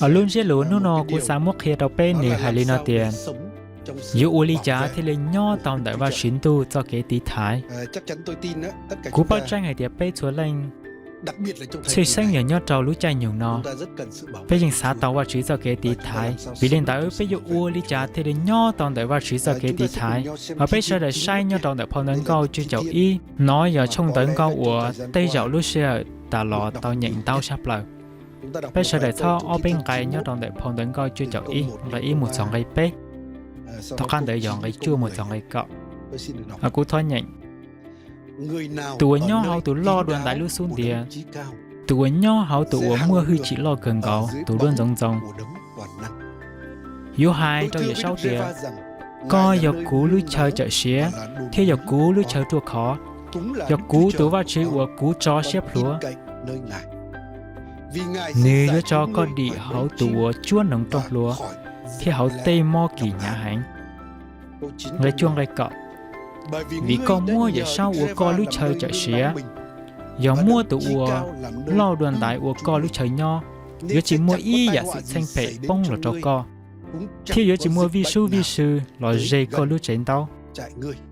Lub nziev luz hnub nor kuv xaav muab qhia rau beiv ninh haiz li nor tias, yuoqv ua li jaax thiaj li nyob tau ntawm Vajtswv nduqc zorqv kev tiv thaiv. Kuv bauv jaang haic tias beiv cuo leej, cuei saengv yaac nyob rau lub caij nyungc nor, beiv yenh xaav tau Vajtswv zorqv kev tiv thaiv. Vim li ntawd beiv yuoqv ua li jaax thiaj li nyob tau ntawm Vajtswv zorqv kev tiv thaiv. Beiv sawv daix saib nyob rau ntawm Phau Ntawv Nkauj cuv caum ib, nor yog tshoong ntawv nkauj uas tej zaum lub sij hawm daaih lorz tau nyeem ndau sab plaws. Beiv sawv daix tov orv beiv nqai nyob rau ntawm Phau Ntawv Nkauj cuv caum ib, nqai ib mus txog nqai peb. Tom qab ntawd yog nqai cuaj mus txog nqai kaum. Kuv thov nyeem. Dongh uas nyob hauv dongh lorh dua ndaix lub sux ndiev, dongh uas nyob hauv dongh uas muaj hwj chim lorh kawg nqaus, dongh nduov nzouz nzong, yuov haiz rau yietc sauv tias, Gorx yog kuv lub chaw cawm siav, thiab yog kuv lub chaw ruoz khov, yog kuv dongh Vajtswv uas kuv tso siab plhuav. Ninh yuav tso gorx dim hauv dongh uas juov nongx rooj hluas, thiab hauv dej morv gih hnyav heev. Nqai cuaj nqai kaum. Vim gorx muab yietc sauv ua gorx lub chaw cawm siav, yog muab dongh uas lorh dua ndaix ua gorx lub chaw nyob, yuav tsis muaj ib yaac xwm ceng pem bongv lorz rau gorx, thiab yuav tsis muaj vij sub vij sw lorz ze gorx lub tsev ntaub.